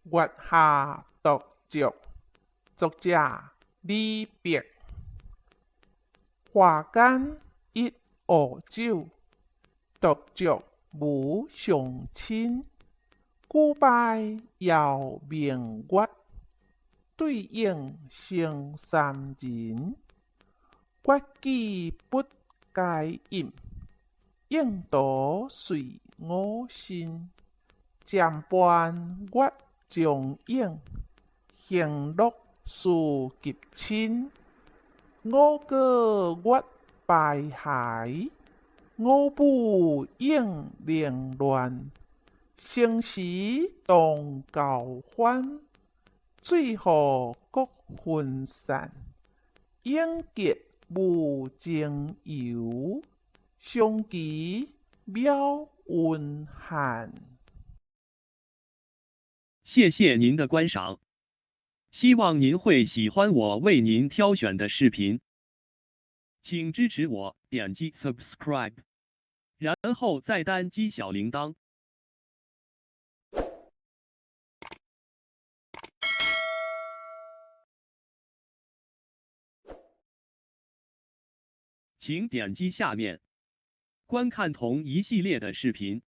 月下獨酌，作者李白。華間一壺酒，獨酌無相親。舉杯邀明月，對影成三人。決機不該飲，應徒隨我身。暫伴月中影，行樂思及親。五歌月徘徊，五舞應凌亂。生時動舊歡，醉予國分散。永結無情遊，相期邈雲漢。謝謝您的觀賞，希望您會喜歡我為您挑選的視頻，請支持我點擊 subscribe，然後再單擊小鈴鐺。請點擊下面觀看同一系列的視頻。